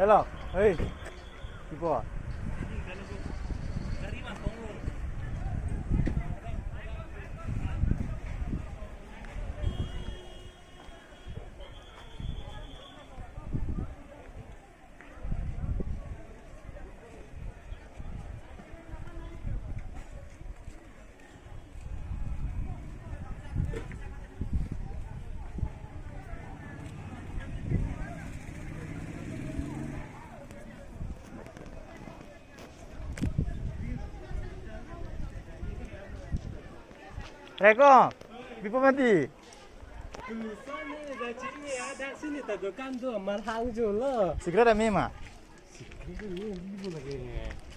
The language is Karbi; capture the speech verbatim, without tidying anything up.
Hello. Hey. Kipu? Reko, Bipo mati. Sini ta dukan do, mar hang jo lo. Cigarette ami ma? Cigarette ami, ini bo lagi.